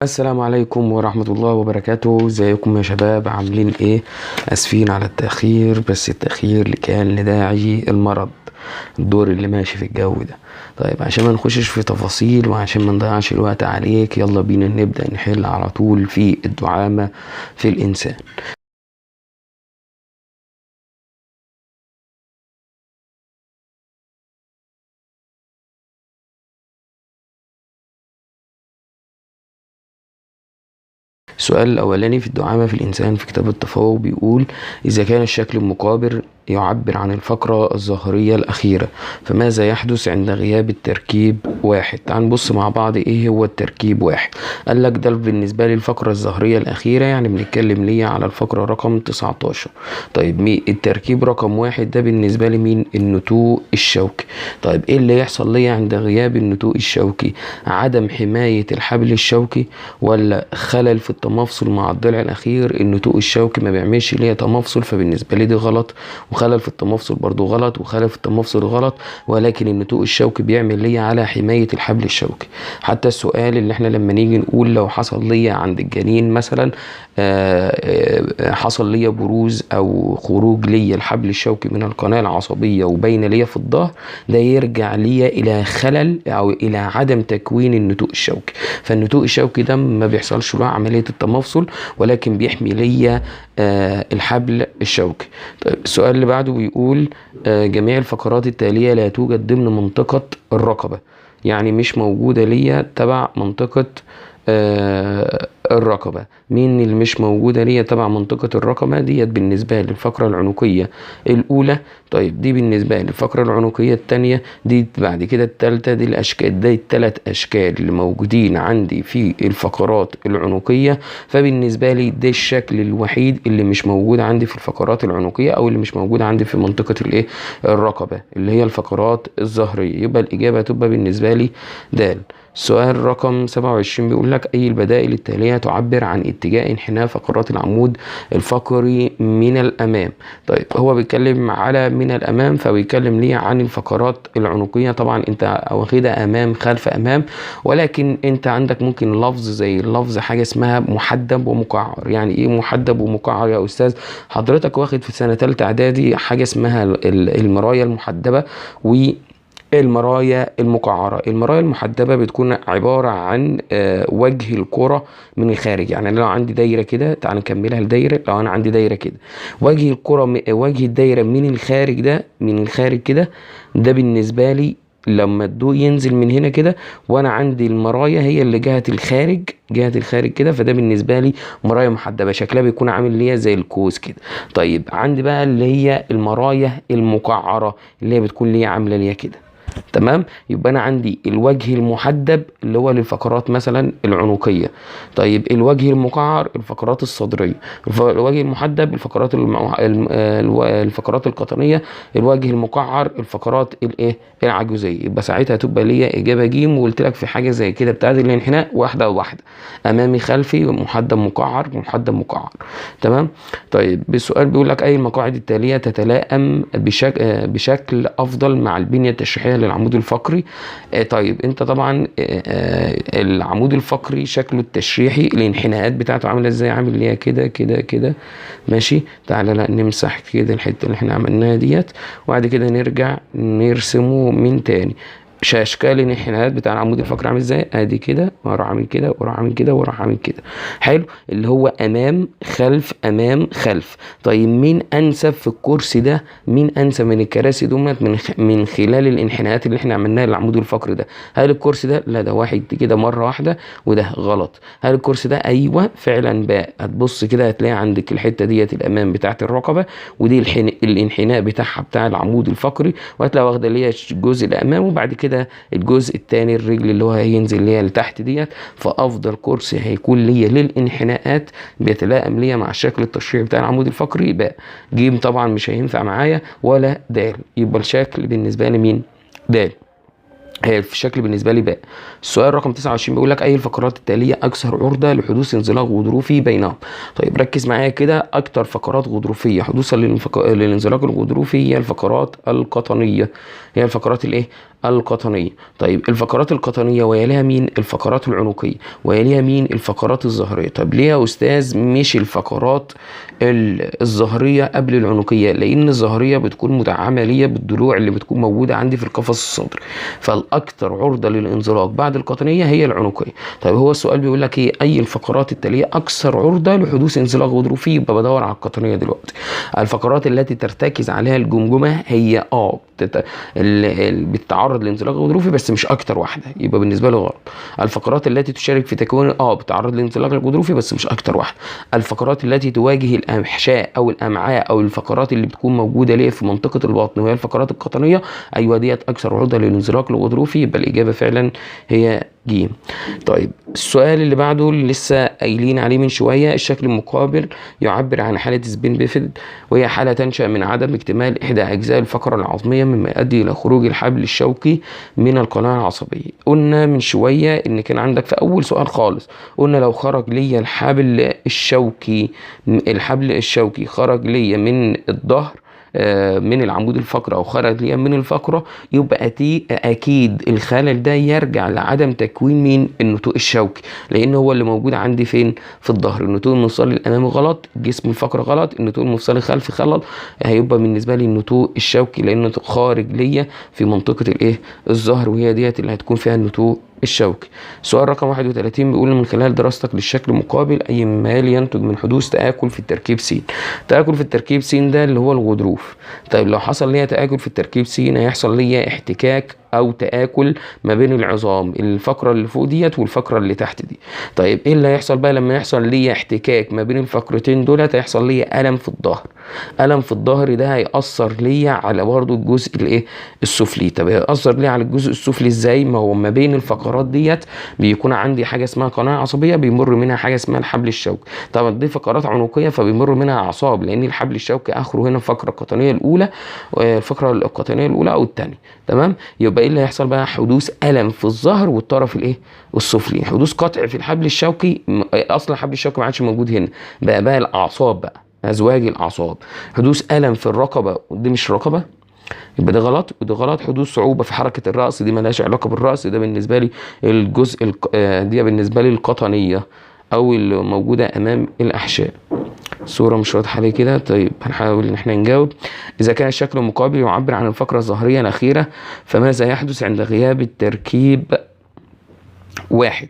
السلام عليكم ورحمة الله وبركاته. ازيكم يا شباب؟ عاملين ايه؟ اسفين على التأخير، بس التأخير اللي كان لداعي المرض، الدور اللي ماشي في الجو ده. طيب عشان ما نخشش في تفاصيل وعشان ما نضيعش الوقت عليك، يلا بينا نبدأ نحل على طول في الدعامة في الإنسان. السؤال الأولاني في الدعامة في الإنسان في كتاب التفوق بيقول: إذا كان الشكل المقابل يعبر عن الفقرة الظهرية الأخيرة، فماذا يحدث عند غياب التركيب واحد؟ تعال نبص مع بعض إيه هو التركيب واحد. قال لك ده بالنسبة لي الفقرة الظهرية الأخيرة، يعني بنتكلم ليه على الفقرة رقم 19. طيب التركيب رقم واحد ده بالنسبة لي مين؟ النتوء الشوكي. طيب إيه اللي يحصل لي عند غياب النتوء الشوكي؟ عدم حماية الحبل الشوكي، ولا خلل في التمفصل مع الضلع الأخير؟ النتوء الشوكي ما بيعملش ليه تمفصل، فبالنسبة لي دي غلط، وخلل في التمفصل برضو غلط، وخلل في التمفصل غلط، ولكن النتوء الشوكي بيعمل ليه على حماية الحبل الشوكي. حتى السؤال اللي احنا لما نيجي نقول لو حصل ليا عند الجنين مثلا، حصل ليا بروز او خروج ليا الحبل الشوكي من القناة العصبية وبين ليا في الظهر، ده يرجع ليا الى خلل او الى عدم تكوين النتوء الشوكي. فالنتوء الشوكي ده ما بيحصلش له عملية التمفصل، ولكن بيحمي ليا الحبل الشوكي. طيب السؤال اللي بعده بيقول، جميع الفقرات التالية لا توجد ضمن منطقة الرقبة، يعني مش موجودة ليا تبع منطقة الرقبة. مين اللي مش موجودة ليا تبع منطقة الرقبة؟ ديت بالنسبة للفقرة العنقية الأولى. طيب دي بالنسبة للفقرة العنقية التانية، دي بعد كده التالتة، دي الأشكال، دي التلات أشكال اللي موجودين عندي في الفقرات العنقية. فبالنسبة لي ده الشكل الوحيد اللي مش موجود عندي في الفقرات العنقية، أو اللي مش موجود عندي في منطقة الإيه؟ الرقبة، اللي هي الفقرات الظهرية. يبقى الإجابة تبقى بالنسبة لي د. سؤال رقم 27 بيقول لك أي البدائل التالية تعبر عن اتجاه انحناء فقرات العمود الفقري من الأمام؟ طيب هو بيتكلم على من الأمام، فبيتكلم ليه عن الفقرات العنقية. طبعا انت واخدها أمام خلف أمام، ولكن انت عندك ممكن لفظ زي اللفظ حاجة اسمها محدب ومقعر. يعني ايه محدب ومقعر يا أستاذ؟ حضرتك واخد في سنة تالتة إعدادي حاجة اسمها المراية المحدبة و المرايا المقعرة. المرايا المحدبة بتكون عبارة عن وجه الكرة من الخارج. يعني أنا لو عندي دايرة كده، تعال نكملها لدايرة. لو أنا عندي دايرة كده، وجه الكرة وجه الدايرة من الخارج ده، من الخارج كده، ده بالنسبة لي لما الضوء ينزل من هنا كده، وأنا عندي المرايا هي اللي جهة الخارج، جهة الخارج كده، فده بالنسبة لي مرايا محدبة، شكلها بيكون عامل ليا زي القوس كده. طيب عندي بقى اللي هي المرايا المقعرة اللي هي بتكون ليا عاملة ليا كده، تمام. يبقى انا عندي الوجه المحدب اللي هو للفقرات مثلا العنقيه، طيب الوجه المقعر الفقرات الصدريه، الوجه المحدب الفقرات الفقرات القطنيه، الوجه المقعر الفقرات الايه؟ العجوزيه. يبقى ساعتها تبقى ليا اجابه جيم. وقلت لك في حاجه زي كده بتاعت الانحناء واحده واحده، امامي خلفي، محدب مقعر، محدب مقعر، تمام. طيب السؤال بيقول لك اي المقاعد التاليه تتلائم بشكل افضل مع البنيه التشريحيه للعمود الفقري؟ طيب انت طبعا، العمود الفقري شكله التشريحي الانحناءات بتاعته عامله ازاي؟ عامل ليها كده كده كده، ماشي. تعالى لا نمسح كده الحته اللي احنا عملناها ديت، وبعد كده نرجع نرسمه من تاني. اشكال الانحناءات بتاع العمود الفقري عامل ازاي؟ ادي كده، واروح عامل كده، واروح عامل كده، واروح عامل كده. حلو، اللي هو امام خلف امام خلف. طيب مين انسب في الكرسي ده؟ مين انسب من الكراسي دوت من خلال الانحناءات اللي احنا عملناها للعمود الفقري ده؟ هل الكرسي ده؟ لا، ده واحد كده مره واحده وده غلط. هل الكرسي ده؟ ايوه فعلا بقى. هتبص كده هتلاقي عندك الحته ديت الامام بتاعت الرقبه، ودي الانحناء بتاعها بتاع العمود الفقري، وهتلاقي واخده اللي هي الجزء الامام، وبعد كده الجزء الثاني الرجل اللي هو هينزل ليا لتحت ديت. فافضل كرسي هيكون ليا للانحناءات بيتلائم ليا مع الشكل التشريحي بتاع العمود الفقري يبقى جيم، طبعا مش هينفع معايا ولا دال. يبقى الشكل بالنسبه لي مين؟ دال. هي في الشكل بالنسبه لي باء. السؤال رقم 29 بيقول لك اي الفقرات التاليه اكثر عرضه لحدوث انزلاق غضروفي بينهم؟ طيب ركز معايا كده، اكثر فقرات غضروفيه حدوثا للانزلاق الغضروفي هي الفقرات القطنيه، هي الفقرات الايه؟ القطنية. طيب الفقرات القطنية ويليها مين؟ الفقرات العنقية، ويليها مين؟ الفقرات الظهرية. طب ليه يا أستاذ مش الفقرات الظهرية قبل العنقية؟ لأن الظهرية بتكون مدعمة ليا بالضلوع اللي بتكون موجودة عندي في القفص الصدري، فالأكثر عرضة للانزلاق بعد القطنية هي العنقية. طيب هو السؤال بيقول لك إيه؟ أي الفقرات التالية أكثر عرضة لحدوث انزلاق غضروفي؟ يبقى بدور على القطنية دلوقتي. الفقرات التي ترتكز عليها الجمجمة هي بتتعرض لانزلاق غضروفي بس مش اكتر واحدة، يبقى بالنسبة لي غلط. الفقرات التي تشارك في تكوين بتتعرض لانزلاق الغضروفي بس مش اكتر واحدة. الفقرات التي تواجه الاحشاء او الامعاء او الفقرات اللي بتكون موجودة ليه في منطقة البطن وهي الفقرات القطنيه، ايوه ديت اكثر عرضه للانزلاق الغضروفي، يبقى الاجابة فعلا هي ج. طيب السؤال اللي بعده اللي لسه قايلين عليه من شوية، الشكل المقابل يعبر عن حاله spina bifida، وهي حاله تنشا من عدم اكتمال احدى اجزاء الفقرة العظميه مما يؤدي الى خروج الحبل الشوكي من القناة العصبية. قلنا من شوية ان كان عندك في اول سؤال خالص قلنا لو خرج لي الحبل الشوكي، الحبل الشوكي خرج لي من الظهر من العمود الفقري او خرج ليا من الفقرة، يبقى اكيد الخلل ده يرجع لعدم تكوين مين؟ النتوء الشوكي، لان هو اللي موجود عندي فين؟ في الظهر. النتوء المفصلي الامامي غلط، جسم الفقرة غلط، النتوء المفصلي الخلفي غلط، هيبقى بالنسبة لي النتوء الشوكي لانه خارج ليا في منطقة الايه؟ الظهر، وهي ديت اللي هتكون فيها النتوء الشوكي. سؤال رقم 31 بيقول من خلال دراستك للشكل المقابل اي مما يلي ينتج من حدوث تآكل في التركيب س. تآكل في التركيب س ده اللي هو الغضروف. طيب لو حصل ليا تآكل في التركيب س هيحصل ليا احتكاك او تآكل ما بين العظام، الفقرة اللي فوق ديت والفقرة اللي تحت دي. طيب ايه اللي هيحصل بقى لما يحصل ليا احتكاك ما بين الفقرتين دولت؟ هيحصل ليا ألم في الظهر. ألم في الظهر ده هيأثر ليا على برضو الجزء الايه؟ السفلي. طب هيأثر ليا على الجزء السفلي ازاي؟ ما هو ما بين الفقرات ديت بيكون عندي حاجة اسمها قناة عصبية بيمر منها حاجة اسمها الحبل الشوكي. طبعا دي فقرات عنقية فبيمر منها أعصاب، لأن الحبل الشوكي آخره هنا الفقرة القطنية الأولى، الفقرة القطنية الأولى أو الثانية. تمام؟ يبقى ايه اللي هيحصل بقى؟ حدوث ألم في الظهر والطرف الايه؟ السفلي. حدوث قطع في الحبل الشوكي، اصلا الحبل الشوكي ما عادش موجود هنا، بقى الاعصاب بقى، ازواج الاعصاب. حدوث ألم في الرقبة، ودي مش رقبة يبقى ده غلط وده غلط. حدوث صعوبة في حركة الرأس، دي مالهاش علاقة بالرأس، ده بالنسبة لي الجزء دي بالنسبة لي القطنية او اللي موجودة امام الاحشاء. الصورة مش واضحة ليه كده؟ طيب هنحاول ان احنا نجاوب. اذا كان الشكل المقابل يعبر عن الفقرة الظهرية الأخيرة فماذا يحدث عند غياب التركيب واحد؟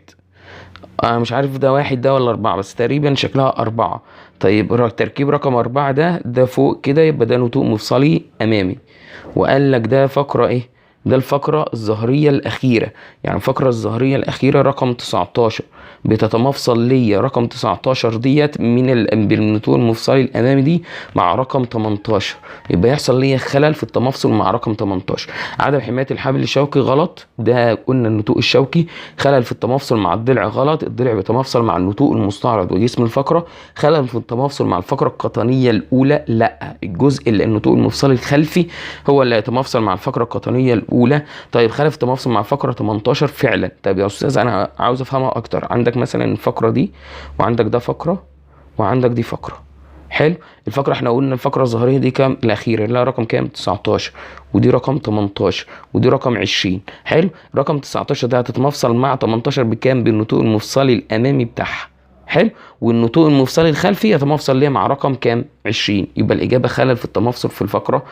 انا مش عارف ده واحد ده ولا 4، بس تقريبا شكلها 4. طيب تركيب رقم 4 ده فوق كده، يبقى ده نتوء مفصلي امامي، وقال لك ده فقرة ايه؟ ده الفقرة الظهرية الأخيرة، يعني الفقرة الظهرية الأخيرة رقم 19 بتتمفصل ليا رقم 19 ديت من بالنتوء المفصلي الأمامي دي مع رقم 18، يبقى يحصل ليا خلل في التمفصل مع رقم 18. عدم حماية الحبل الشوكي غلط، ده قلنا النتوء الشوكي. خلل في التمفصل مع الضلع غلط، الضلع بيتمفصل مع النتوء المستعرض وجسم الفقرة. خلل في التمفصل مع الفقرة القطنية الأولى، لا، الجزء اللي النتوء المفصلي الخلفي هو اللي يتمفصل مع الفقرة القطنية الأولى. طيب خلل في التمفصل مع الفقرة 18 فعلا. طيب يا أستاذ أنا عاوز أفهمها أكتر، عندك مثلا الفقرة دي وعندك ده فقرة وعندك دي فقرة. حلو، الفقرة احنا قلنا الفقرة الظهرية دي كام؟ الأخيرة اللي رقم كام؟ 19، ودي رقم 18، ودي رقم 20. حلو، رقم 19 ده هتتمفصل مع 18 بكام؟ بالنتوء المفصلي الأمامي بتاعها. حلو، والنتوء المفصلي الخلفي يتمفصل ليه مع رقم كام؟ 20. يبقى الإجابة خلل في التمفصل في الفقرة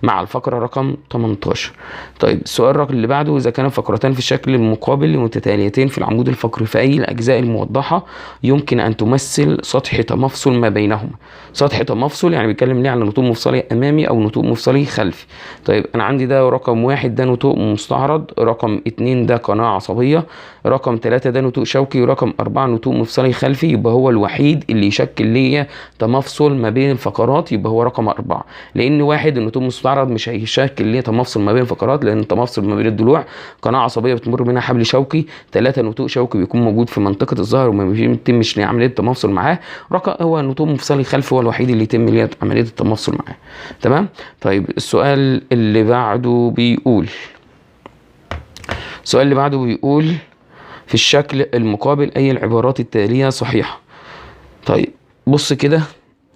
مع الفقرة رقم 18. طيب السؤال الرقم اللي بعده، إذا كان الفقرتان في الشكل المقابل متتاليتين في العمود الفقري فأي الأجزاء الموضحة يمكن أن تمثل سطح تمفصل ما بينهما؟ سطح تمفصل يعني بيتكلم ليه على نتوء مفصلي أمامي أو نتوء مفصلي خلفي. طيب أنا عندي ده رقم 1 ده نتوء مستعرض، رقم 2 ده قناة عصبية، رقم 3 ده نتوء شوكي، ورقم 4 نتوء مفصلي خلفي. يبقى هو الوحيد اللي يشكل ليا تمفصل ما بين الفقرات، يبقى هو رقم 4، لأن 1 النتوء المستعرض مش هيشكل ليا تمفصل ما بين الفقرات، لأن التمفصل ما بين الضلوع، قناة عصبية بتمر منها حبل شوكي، 3 نتوء شوكي بيكون موجود في منطقة الظهر وما بيتمش عملية التمفصل معاه، رقم هو نتوء مفصلي خلفي هو الوحيد اللي يتم ليه عملية التمفصل معاه. تمام؟ طيب السؤال اللي بعده بيقول، السؤال اللي بعده بيقول في الشكل المقابل أي العبارات التالية صحيحة؟ طيب بص كده،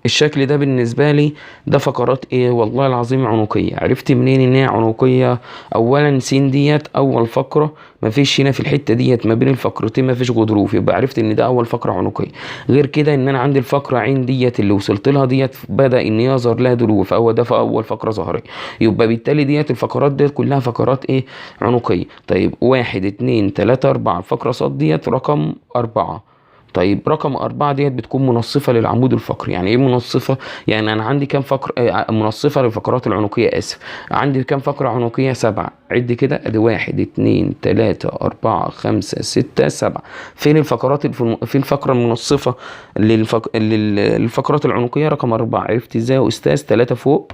الشكل ده بالنسبة لي ده فقرات ايه؟ والله العظيم عنقية. عرفت منين ان هي عنقية؟ اولا سين ديت اول فقرة، مفيش هنا في الحتة ديت ما بين الفقرتين مفيش غضروف، يبقى عرفت ان ده اول فقرة عنقية. غير كده ان انا عندي الفقرة عين ديت اللي وصلت لها ديت بدأ ان يظهر لها ضروف، فهو ده في اول فقرة ظهرية، يبقى بالتالي ديت الفقرات ديت كلها فقرات ايه؟ عنقية. طيب 1 2 3 4، الفقرة صاد ديت رقم 4. طيب رقم 4 ديت بتكون منصفة للعمود الفقري. يعني ايه منصفة؟ يعني انا عندي كام فقرة منصفة للفقرات العنقية؟ اسف، عندي كام فقرة عنقية؟ 7. عد كده، ادي 1 2 3 4 5 6 7. فين الفقرات فين الفقرة المنصفة للفقرات العنقية؟ رقم 4. عرفت ازاي يا استاذ؟ 3 فوق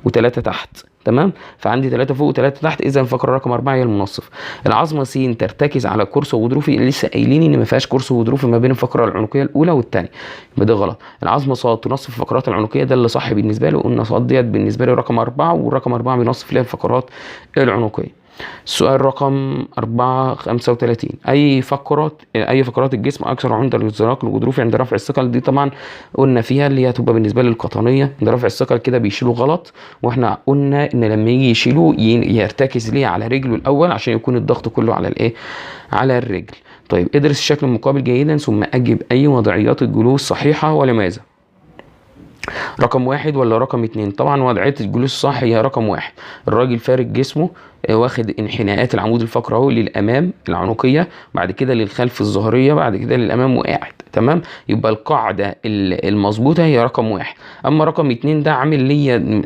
و3 تحت، تمام؟ فعندي 3 فوق و3 تحت، اذا الفقرة رقم 4 هي المنصف. العظمة س ترتكز على كرسي غضروفي، لسه قايلين ان ما فيهاش كرسي غضروفي ما بين الفقرة العنقيه الاولى والثانية، يبقى ده غلط. العظمة ص تنصف الفقرات العنقيه، ده اللي صح بالنسبة له، قلنا ص ديت بالنسبة لي رقم 4، والرقم 4 بينصف ليها الفقرات العنقيه. السؤال رقم 4 35، اي فقرات الجسم اكثر عند الانزلاق الغضروفي عند رفع الثقل؟ دي طبعا قلنا فيها اللي هي هتبقى بالنسبة للقطنيه عند رفع الثقل كده بيشيلوا غلط، واحنا قلنا ان لما يجي يشيلوه يرتكز ليه على رجله الاول عشان يكون الضغط كله على الايه؟ على الرجل. طيب ادرس الشكل المقابل جيدا ثم اجب اي وضعيات الجلوس صحيحه ولماذا؟ رقم 1 ولا رقم 2؟ طبعا وضعية الجلوس الصح هي رقم 1. الراجل فارد جسمه، واخد انحناءات العمود الفقري اهو للامام العنقية، بعد كده للخلف الظهرية، بعد كده للامام وقاعد، تمام؟ يبقى القاعدة المظبوطة هي رقم 1. اما رقم 2 ده عامل ليا،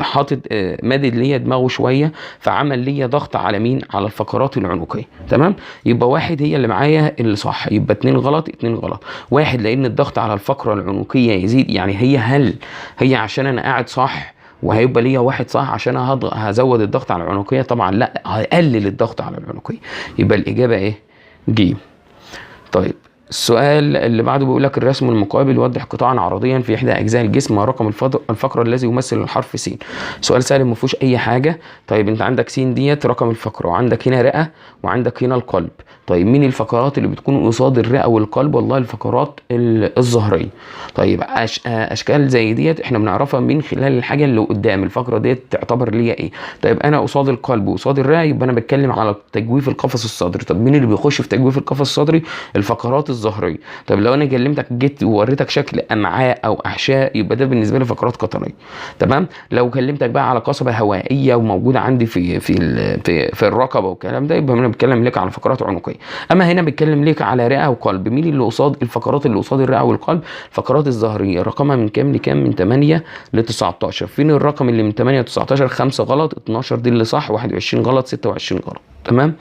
حاطط، مادد ليا دماغه شوية، فعمل ليا ضغط على مين؟ على الفقرات العنقية، تمام؟ يبقى 1 هي اللي معايا اللي صح، يبقى 2 غلط، 2 غلط. 1 لان الضغط على الفقرة العنقية يزيد، يعني هي هل هي عشان انا قاعد صح وهيبقى ليا 1 صح عشان هزود الضغط على العنقية؟ طبعا لا، هقلل الضغط على العنقية، يبقى الإجابة إيه؟ ج. طيب السؤال اللي بعده بيقول لك الرسم المقابل يوضح قطاعا عرضيا في إحدى أجزاء الجسم، ما رقم الفقرة الذي يمثل الحرف س؟ سؤال سهل ما فيهوش أي حاجة. طيب أنت عندك س ديت رقم الفقرة، وعندك هنا رئة، وعندك هنا القلب. طيب مين الفقرات اللي بتكون قصاد الرئة والقلب؟ والله الفقرات الظهرية. طيب أشكال زي ديت إحنا بنعرفها من خلال الحاجة اللي قدام الفقرة ديت تعتبر ليا إيه. طيب أنا قصاد القلب وقصاد الرئة، يبقى أنا بتكلم على تجويف القفص الصدري. طب مين اللي بيخش في تجويف القفص الصدري؟ الفقرات الظهرية. طب لو انا كلمتك جيت ووريتك شكل امعاء او احشاء، يبقى ده بالنسبة لي فقرات قطنيه، تمام؟ لو كلمتك بقى على قصبه هوائية وموجودة عندي في في في, في الرقبة والكلام ده، يبقى انا بتكلم لك على فقرات عنقيه. اما هنا بتكلم لك على رئه وقلب. مين اللي قصاد الفقرات اللي قصاد الرئة والقلب؟ الفقرات الظهريه. رقمها من كام لكام؟ من 8 ل 19. فين الرقم اللي من 8 ل 19؟ 5 غلط، 12 دي اللي صح، 21 غلط، 26 غلط، تمام؟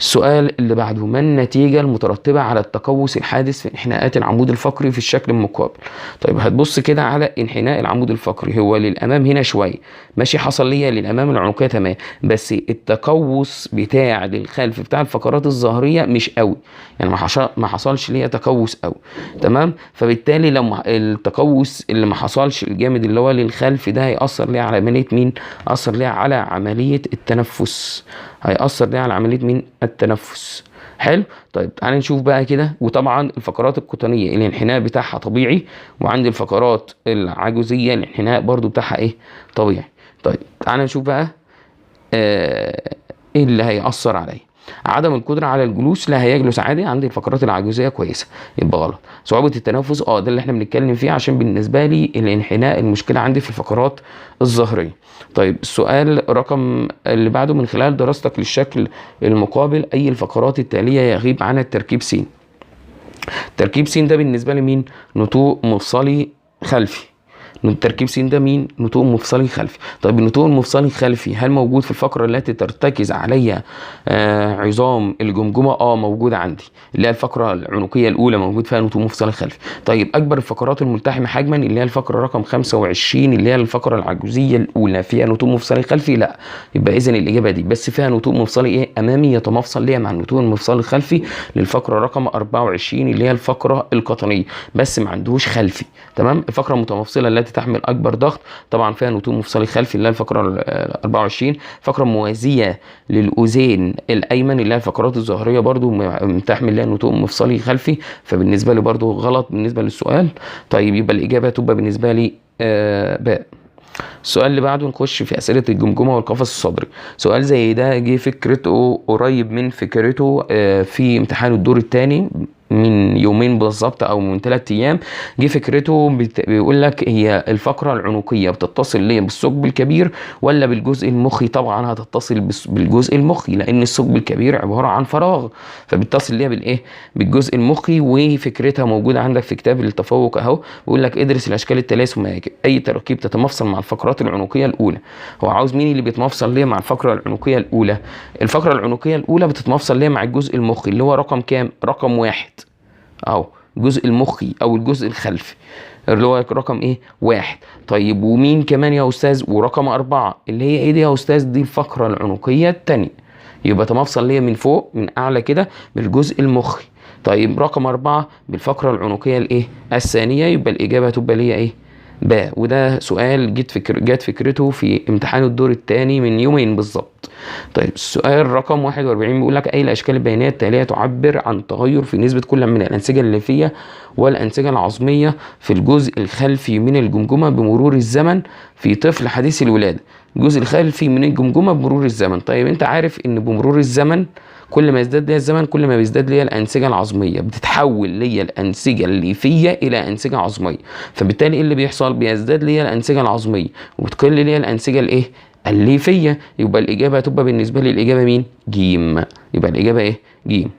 السؤال اللي بعده، ما النتيجة المترتبة على التقوس الحادث في انحناءات العمود الفقري في الشكل المقابل؟ طيب هتبص كده على انحناء العمود الفقري، هو للأمام هنا شوية، ماشي، حصل ليا للأمام العنقية تمام، بس التقوس بتاع للخلف بتاع الفقرات الظهرية مش قوي، يعني ما حصلش ليا تقوس قوي، تمام؟ فبالتالي لو التقوس اللي ما حصلش الجامد اللي هو للخلف ده هيأثر ليا على عملية مين؟ أثر ليا على عملية التنفس، هيأثر ليه على عملية مين؟ التنفس. حلو. طيب تعالى نشوف بقى كده. وطبعا الفقرات القطنية الانحناء بتاعها طبيعي، وعندي الفقرات العجوزية الانحناء برضو بتاعها ايه؟ طبيعي. طيب تعالى نشوف بقى، ايه اللي هيأثر عليا. عدم القدرة على الجلوس، لا هيجلس عادي، عندي الفقرات العجوزية كويسة، يبقى غلط. صعوبة التنفس، ده اللي احنا بنتكلم فيه، عشان بالنسبة لي الانحناء المشكلة عندي في الفقرات الظهرية. طيب السؤال رقم اللي بعده، من خلال دراستك للشكل المقابل أي الفقرات التالية يغيب عن التركيب س؟ تركيب س ده بالنسبة لي مين؟ نتوء مفصلي خلفي. التركيب س ده مين؟ نتوء مفصلي خلفي. طيب النتوء المفصلي الخلفي هل موجود في الفقرة التي ترتكز عليها عظام الجمجمة؟ موجودة عندي، اللي هي الفقرة العنقية الأولى موجود فيها نتوء مفصلي خلفي. طيب أكبر الفقرات الملتحمة حجما اللي هي الفقرة رقم 25 اللي هي الفقرة العجوزية الأولى فيها نتوء مفصلي خلفي؟ لا، يبقى إذن الإجابة دي بس فيها نتوء مفصلي إيه؟ أمامي يتمفصل ليها مع النتوء المفصلي الخلفي للفقرة رقم 24 اللي هي الفقرة القطنية، بس ما عندهوش خلفي، تمام؟ الفقرة المتمفصلة التي تستحمل اكبر ضغط؟ طبعا فيها نتوء مفصلي خلفي اللي هي الفقرة 24. فقره موازية للاذين الايمن اللي هي الفقرات الظهريه برضو تحمل لها نتوء مفصلي خلفي، فبالنسبه لي برضو غلط بالنسبة للسؤال. طيب يبقى الاجابة تبقى بالنسبة لي باء. السؤال اللي بعده نخش في أسئلة الجمجمة والقفص الصدري. سؤال زي ده جه فكرته قريب من فكرته في امتحان الدور الثاني من يومين بالظبط او من 3 ايام. جه فكرته بيقول لك هي الفقرة العنقيه بتتصل ليه بالثقب الكبير ولا بالجزء المخي؟ طبعا هتتصل بالجزء المخي، لان الثقب الكبير عبارة عن فراغ، فبتصل ليها بالايه؟ بالجزء المخي. وفكرتها موجودة عندك في كتاب التفوق اهو، بيقول لك ادرس الاشكال التالية ثم اي تركيب تتمفصل مع الفقرات العنقيه الاولى. هو عاوز مين اللي بيتمفصل ليه مع الفقرة العنقيه الاولى؟ الفقرة العنقيه الاولى بتتمفصل ليه مع الجزء المخي اللي هو رقم كام؟ رقم 1 اهو، الجزء المخي او الجزء الخلفي اللي هو رقم ايه؟ 1. طيب ومين كمان يا استاذ؟ ورقم 4 اللي هي ايه دي يا استاذ؟ دي الفقرة العنقيه الثانية، يبقى تمفصل ليا من فوق من اعلى كده بالجزء المخي. طيب رقم 4 بالفقره العنقيه الايه؟ الثانية، يبقى الاجابة هتبقى ليا ايه؟ باء. وده سؤال جت فكرته في امتحان الدور الثاني من يومين بالظبط. طيب السؤال رقم 41 بيقول لك اي الاشكال البيانيه التالية تعبر عن تغير في نسبه كل من الانسجة الليفيه والانسجه العظميه في الجزء الخلفي من الجمجمة بمرور الزمن في طفل حديث الولادة؟ الجزء الخلفي من الجمجمة بمرور الزمن. طيب انت عارف ان بمرور الزمن كل ما يزداد ليا الزمن كل ما بيزداد ليا الانسجة العظميه، بتتحول ليا الانسجة الليفيه الى انسجة عظميه، فبالتالي ايه اللي بيحصل؟ بيزداد ليا الانسجة العظميه وبتقل ليا الانسجة الايه؟ الليفيه. يبقى الاجابة هتبقى بالنسبة لي الاجابة مين؟ جيم. يبقى الاجابة ايه؟ جيم.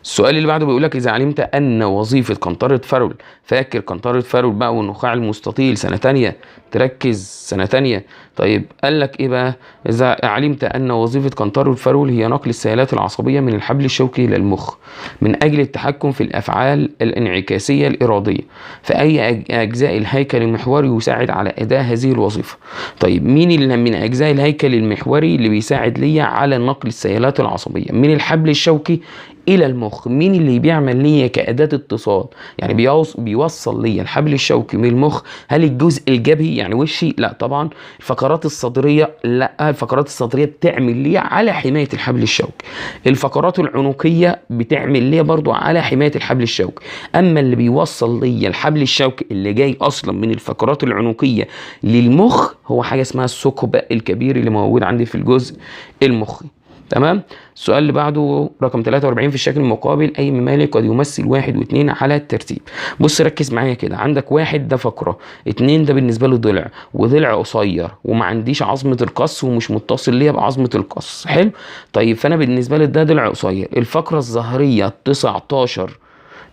السؤال اللي بعده بيقول لك اذا علمت ان وظيفة قنطرة فارول، فاكر قنطرة فارول بقى والنخاع المستطيل سنة تانية، تركز سنة تانية. طيب قال لك ايه بقى؟ اذا علمت ان وظيفة قنطرة فارول هي نقل السيالات العصبية من الحبل الشوكي الى المخ من اجل التحكم في الافعال الانعكاسيه الاراديه، فاي اجزاء الهيكل المحوري يساعد على اداء هذه الوظيفة؟ طيب مين اللي من اجزاء الهيكل المحوري اللي بيساعد ليا على نقل السيالات العصبية من الحبل الشوكي الى المخ؟ مين اللي بيعمل ليا كأداة اتصال؟ يعني بيوصل ليا الحبل الشوكي من المخ. هل الجزء الجبهي يعني وشي؟ لا طبعا. الفقرات الصدرية؟ لا، الفقرات الصدرية بتعمل ليا على حماية الحبل الشوكي. الفقرات العنقية بتعمل ليا برضو على حماية الحبل الشوكي. اما اللي بيوصل ليا الحبل الشوكي اللي جاي اصلا من الفقرات العنقية للمخ هو حاجة اسمها الثقب الكبير اللي موجود عندي في الجزء المخي. تمام. السؤال اللي بعده رقم 43 في الشكل المقابل اي ممالك قد يمثل 1 و2 على الترتيب. بص ركز معايا كده، عندك 1 ده فقره، 2 ده بالنسبة له ضلع، وضلع قصير وما عنديش عظمه القص ومش متصل ليا بعظمة القص. حلو. طيب فانا بالنسبة لي ده ضلع قصير. الفقرة الظهريه 19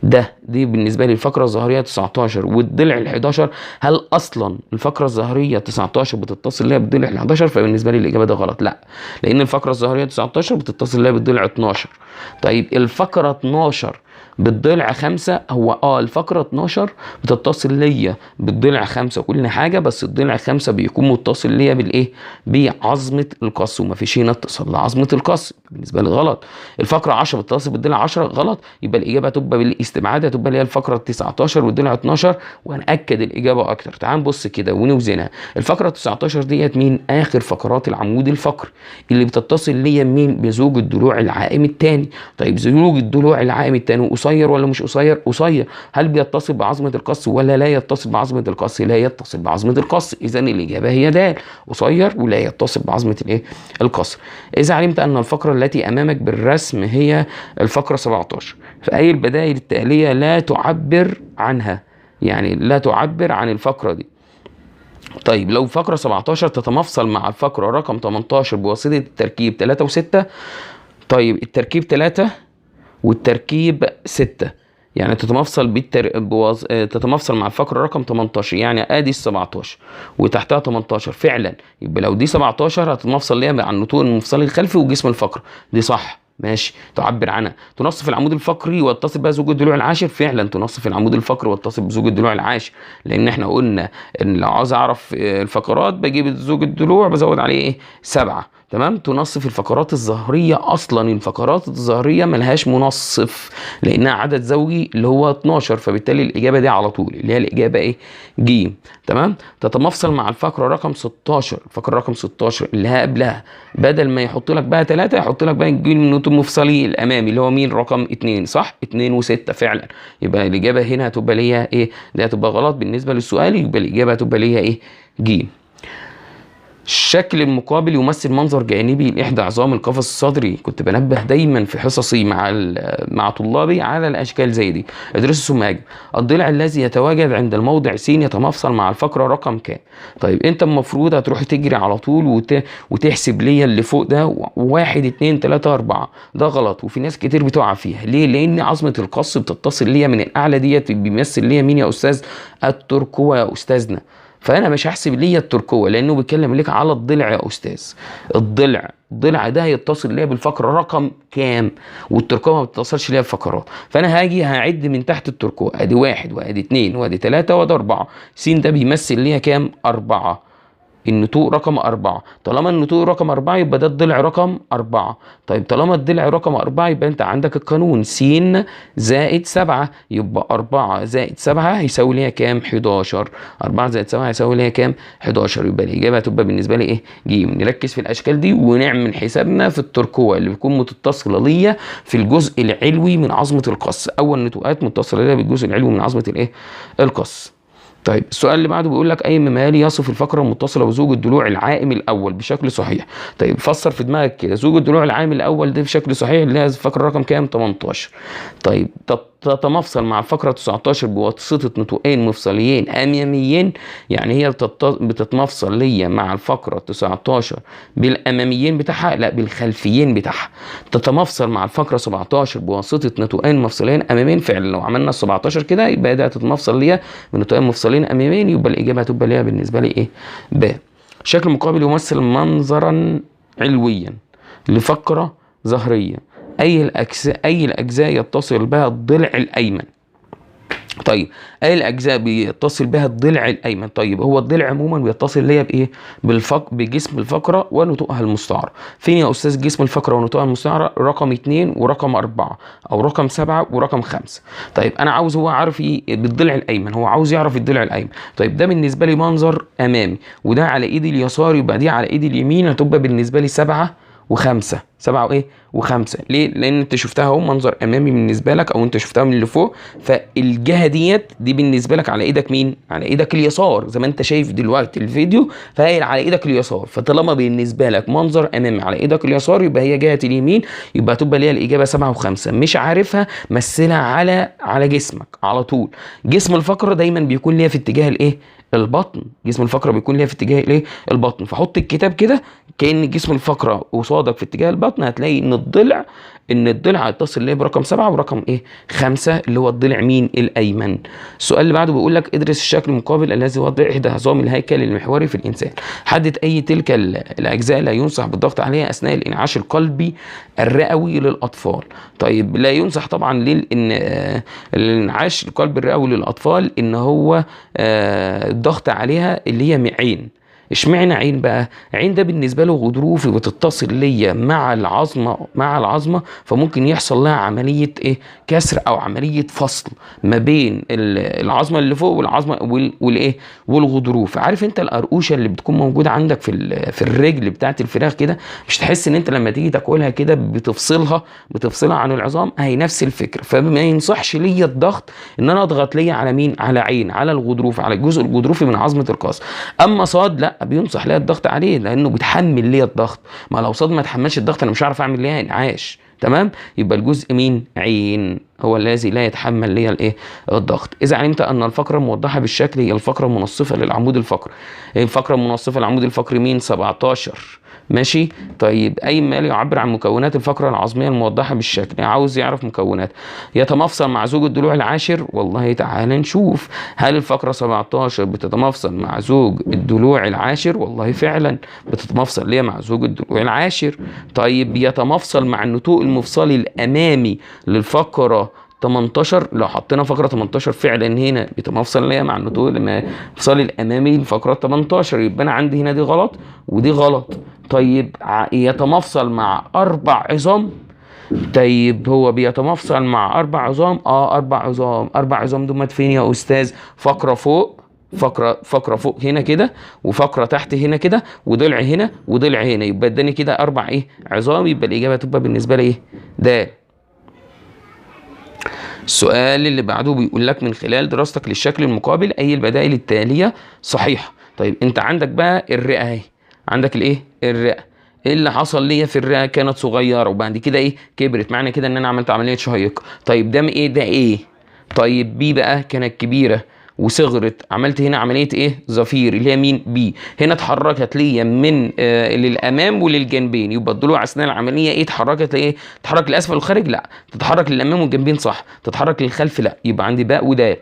ده، دي بالنسبة لي الفقرة الظهريه 19 والضلع ال11. هل اصلا الفقرة الظهريه 19 بتتصل ليها بالضلع ال11؟ فبالنسبه لي الاجابة ده غلط، لا، لان الفقرة الظهريه 19 بتتصل ليها بالضلع 12. طيب الفقرة 12 بالضلع 5، هو الفقرة 12 بتتصل ليا بالضلع 5 وكل حاجة، بس الضلع 5 بيكون متصل ليا بالايه؟ بعظمة القص، ومفيش هنا اتصال لعظمه القص، بالنسبة لي غلط. الفقرة 10 بتتصل بالضلع 10 غلط، يبقى الاجابة هتبقى بالاستبعاد، هتبقى اللي هي الفقرة 19 والضلع 12، وهنأكد الاجابة اكتر. تعال نبص كده ونوزنها. الفقرة 19 ديت مين؟ اخر فقرات العمود الفقري اللي بتتصل ليا مين؟ بزوج الضلوع العائم الثاني. طيب زوج الضلوع العائم الثاني قصير ولا مش قصير؟ قصير. هل بيتصل بعظمة القص ولا لا يتصل بعظمة القص؟ لا يتصل بعظمة القص. اذا الاجابة هي د، قصير ولا يتصل بعظمة الايه؟ القص. اذا علمت ان الفقرة التي امامك بالرسم هي الفقرة 17، فاي البدائل التالية لا تعبر عنها؟ يعني لا تعبر عن الفقرة دي. طيب لو فقرة 17 تتمفصل مع الفقرة رقم 18 بواسطة التركيب 3 و6، طيب التركيب 3 والتركيب 6، يعني تتمفصل تتمفصل مع الفقرة رقم 18، يعني ادي ال 17 وتحتها 18 فعلا. يبقى لو دي 17 هتتمفصل ليها مع النتوء المفصلي الخلفي وجسم الفقرة، دي صح ماشي، تعبر عنها. تنصف العمود الفقري وتصل بها زوج الضلوع العاشر، فعلا تنصف العمود الفقري وتصل بزوج الضلوع العاشر، لان احنا قلنا ان لو عاوز اعرف الفقرات بجيب زوج الضلوع بزود عليه ايه؟ 7. تمام. تنصف الفقرات الظهرية، أصلا الفقرات الظهرية ملهاش منصف لأنها عدد زوجي اللي هو 12، فبالتالي الإجابة دي على طول اللي هي الإجابة إيه؟ ج. تمام. تتمفصل مع الفقرة رقم 16، الفقرة رقم 16 اللي هي قبلها، بدل ما يحط لك بقى 3 يحط لك بقى النتوء المفصلي الأمامي اللي هو مين؟ رقم 2، صح؟ 2 و6 فعلا. يبقى الإجابة هنا هتبقى ليها إيه؟ دي هتبقى غلط بالنسبة للسؤال، يبقى الإجابة هتبقى ليها إيه؟ ج. الشكل المقابل يمثل منظر جانبي لإحدى عظام القفص الصدري. كنت بنبه دايما في حصصي مع طلابي على الأشكال زي دي. ادرسوا ثم أجب. الضلع الذي يتواجد عند الموضع س يتمفصل مع الفقرة رقم كام؟ طيب أنت المفروض هتروح تجري على طول وتحسب ليا اللي فوق ده 1 2 3 4، ده غلط وفي ناس كتير بتقع فيها. ليه؟ لأن عظمة القص بتتصل ليا من الأعلى ديت، بيمثل ليا مين يا أستاذ؟ التركوة يا أستاذنا. فانا مش هحسب ليا التركوه لانه بيتكلم لك على الضلع يا استاذ. الضلع ده هيتصل ليا بالفقره رقم كام؟ والتركوه ما بتتصلش ليا بفقرات، فانا هاجي هعد من تحت التركوه، ادي 1 وادي 2 وادي 3 وادي 4. س ده بيمثل ليا كام؟ 4. النتوء رقم 4. طالما النتوء رقم 4 يبقى ده الضلع رقم 4. طيب طالما الضلع رقم 4 يبقى انت عندك القانون س زائد 7، يبقى 4 زائد 7 هيساوي ليا كام؟ 11. 4 زائد 7 هيساوي ليا كام؟ 11. يبقى الإجابة هتبقى بالنسبة لي ايه؟ ج. نركز في الأشكال دي ونعمل حسابنا في التركوة اللي بتكون متصلة ليا في الجزء العلوي من عظمة القص. أول نتوءات متصلة ليا بالجزء العلوي من عظمة الايه؟ القص. طيب السؤال اللي بعده بيقول لك اي مما يلي يصف الفقرة المتصلة بزوج الضلوع العائم الاول بشكل صحيح. طيب فسر في دماغك كده زوج الضلوع العائم الاول ده بشكل صحيح اللي هي الفقرة رقم كام؟ 18. طيب تتمفصل مع الفقرة 19 بواسطة نتوءين مفصليين اماميين، يعني هي بتتمفصل ليا مع الفقرة 19 بالاماميين بتاعها؟ لا، بالخلفيين بتاعها. تتمفصل مع الفقرة 17 بواسطة نتوءين مفصليين اماميين، فعلا لو عملنا ال 17 كده يبقى ده تتمفصل ليا بنتوءين مفصلين اماميين، يبقى الاجابة هتبقى ليا بالنسبة لي ايه؟ ب. شكل مقابل يمثل منظرا علويا لفقره ظهريه، اي الاجزاء يتصل بها الضلع الايمن. طيب اي الاجزاء بيتصل بها الضلع الايمن؟ طيب هو الضلع عموما بيتصل ليا بايه؟ بجسم الفقرة ونتوءها المستعره. فين يا استاذ جسم الفقرة ونتوءها المستعره؟ رقم 2 ورقم 4 او رقم 7 ورقم 5. طيب انا عاوز، هو عارف ايه بالضلع الايمن، هو عاوز يعرف الضلع الايمن. طيب ده بالنسبة لي منظر امامي وده على ايدي اليسار، يبقى دي على ايدي اليمين هتبقى بالنسبة لي 7 و5. 7 وايه؟ و5. ليه؟ لان انت شفتها اهو منظر امامي بالنسبة لك، او انت شفتها من اللي فوق، فالجهه ديت دي بالنسبة لك على ايدك مين؟ على ايدك اليسار زي ما انت شايف دلوقتي الفيديو، فهي على ايدك اليسار. فطالما بالنسبة لك منظر امامي على ايدك اليسار يبقى هي جهة اليمين، يبقى هتبقى ليها الاجابة 7 و5. مش عارفها مثلها على جسمك على طول. جسم الفقرة دايما بيكون ليها في اتجاه الايه؟ البطن. جسم الفقرة بيكون ليها في اتجاه الايه؟ البطن. فحط الكتاب كده كأن جسم الفقرة قصادك في اتجاه البطن، هتلاقي ان الضلع هيتصل ليه برقم 7 ورقم ايه؟ 5 اللي هو الضلع مين؟ الايمن. السؤال اللي بعده بيقول لك ادرس الشكل المقابل الذي يوضح احدى عظام الهيكل المحوري في الانسان. حدد اي تلك الاجزاء لا ينصح بالضغط عليها اثناء الانعاش القلبي الرئوي للاطفال. طيب لا ينصح طبعا ليه ان الانعاش القلبي الرئوي للاطفال ان هو الضغط عليها اللي هي عين. اشمعنى عين بقى؟ عين ده بالنسبة له غضروفي بتتصل ليا مع العظمة، فممكن يحصل لها عملية ايه؟ كسر او عملية فصل ما بين العظمة اللي فوق والعظمة والايه؟ والغضروف. عارف انت القرقوشه اللي بتكون موجودة عندك في الرجل بتاعت الفراخ كده، مش تحس ان انت لما تيجي تاكلها كده بتفصلها عن العظام؟ هي نفس الفكرة. فما ينصحش ليا الضغط ان انا اضغط ليا على مين؟ على عين، على الغضروف، على الجزء الغضروفي من عظمه القاص. اما صاد لا، بينصح ليا الضغط عليه لانه بيتحمل ليا الضغط. ما لو صاد ما تحملش الضغط انا مش هعرف اعمل ليها انعاش. تمام؟ يبقى الجزء مين؟ عين هو الذي لا يتحمل ليا الايه؟ الضغط. اذا علمت ان الفقرة الموضحة بالشكل هي الفقرة المنصفه للعمود الفقري. الفقرة المنصفه للعمود الفقري مين؟ 17. ماشي. طيب اي مال يعبر عن مكونات الفقرة العظميه الموضحة بالشكل؟ عاوز يعرف مكونات. يتمفصل مع زوج الضلوع العاشر. والله تعالى نشوف، هل الفقرة 17 بتتمفصل مع زوج الضلوع العاشر؟ والله فعلا بتتمفصل ليه مع زوج الضلوع العاشر. طيب يتمفصل مع النتوء المفصلي الامامي للفقرة 18، لو حطينا فقره 18 فعلا هنا بتمفصل ليا مع النتوء المفصل الامامي الفقرة 18، يبقى انا عندي هنا دي غلط ودي غلط. طيب يتمفصل مع 4 عظام. طيب هو بيتمفصل مع 4 عظام، 4 عظام، 4 عظام دول فين يا استاذ؟ فقره فوق، فقره فوق هنا كده، وفقره تحت هنا كده، وضلع هنا، وضلع هنا، يبقى اداني كده 4 ايه عظام، يبقى الاجابة تبقى بالنسبة لي ايه؟ د. السؤال اللي بعده بيقول لك من خلال دراستك للشكل المقابل اي البدائل التالية صحيحه. طيب انت عندك بقى الرئة اهي، عندك الايه؟ الرئة. ايه اللي حصل ليا في الرئة؟ كانت صغيرة وبعد كده ايه؟ كبرت، معنى كده ان انا عملت عملية شهيق. طيب ده ايه؟ ده ايه؟ طيب B بقى كانت كبيرة وصغرت، عملت هنا عملية ايه؟ زفير، اللي هي مين؟ B. هنا اتحركت ليا من للامام وللجنبين، يبقى الضلوع اثناء العملية ايه؟ اتحركت لايه؟ تتحرك لاسفل والخارج؟ لا. تتحرك للامام والجنبين صح، تتحرك للخلف لا، يبقى عندي باء ودال.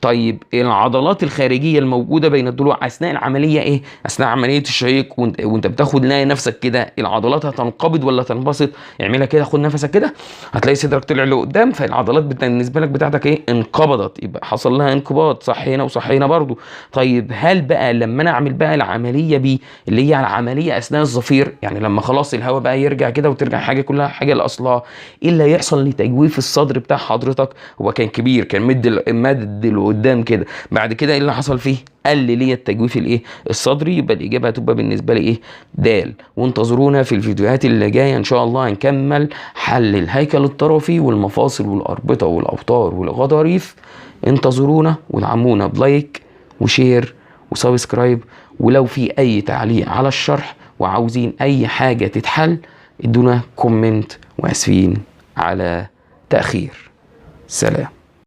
طيب العضلات الخارجية الموجودة بين الضلوع اثناء العملية ايه؟ اثناء عملية الشهيق وانت بتاخد نفسك كده، العضلات هتنقبض ولا تنبسط؟ اعملها كده، خد نفسك كده، هتلاقي صدرك طلع لقدام، فالعضلات بالنسبة لك بتاعتك ايه؟ انقبضت، يبقى حصل لها انقباض، صح هنا وصح هنا برضو. طيب هل بقى لما انا اعمل بقى العملية B اللي هي العملية اثناء الزفير، يعني لما خلاص الهواء بقى يرجع كده وترجع حاجة كلها حاجة لاصلها، ايه اللي هيحصل لتجويف الصدر بتاع حضرتك؟ هو كان كبير، كان مد لقدام كده، بعد كده ايه اللي حصل فيه؟ قل لي التجويف الايه؟ الصدري، يبقى الاجابة هتبقى بالنسبة لي ايه؟ د. وانتظرونا في الفيديوهات اللي جاية ان شاء الله، هنكمل حل الهيكل الطرفي والمفاصل والاربطه والاوتار والغضاريف. انتظرونا ودعمونا ب like و share و subscribe، ولو في اي تعليق على الشرح وعاوزين اي حاجة تتحل ادونا comment، واسفين على تاخير. سلام.